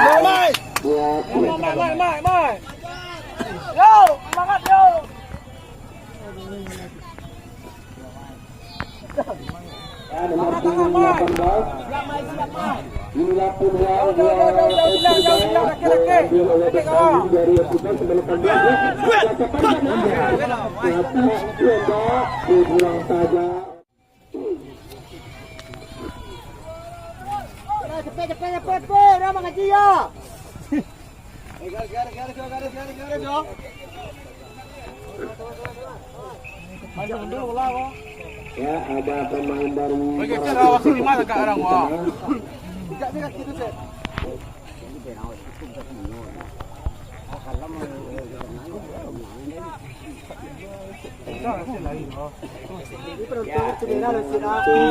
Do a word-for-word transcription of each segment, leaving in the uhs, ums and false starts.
Mai, mai, mai, mai, mai. Yo, semangat, yo. Ya, nomor punggung delapan belas. Inilah pun dari F C K, dari F C K. Dibuang saja. Cepet, cepet, cepet, cepet, dah mangaji ya. Ya, ada pemain dari Bagi kita rawat tu lima dekat orang, wah.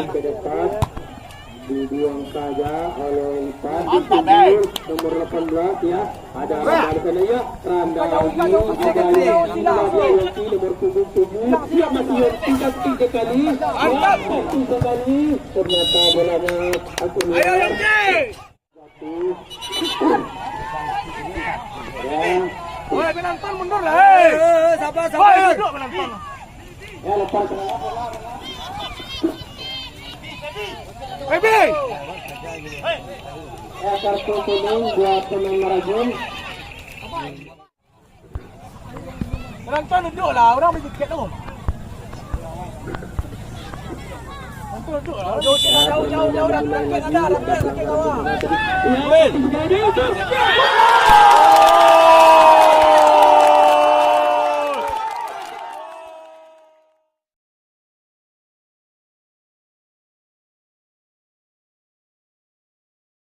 Ke depan, dibuang saja oleh Ipan. Mantap, eh. Nomor delapan belas, ya. Ada Randa di sana, ya. Randa lagi, ada Yongki, ada Yongki, nomor punggung tujuh. Siap, masih Yongki, cantik sekali. Mantap. Satu sekali. Ternyata bolanya keluar. Ayo, Yongki. Woi, penonton mundur lah, hei. Eh, eh, sabar, sabar. Woi, duduk penonton. Ya, lepas. Baby. Ya, kartu kuning buat pemain Marajun. Penonton duduk lah, orang beli tiket tu. Penonton duduk lah. Jauh, jauh, jauh, jauh, dah tiket ada, dah tiket bawah.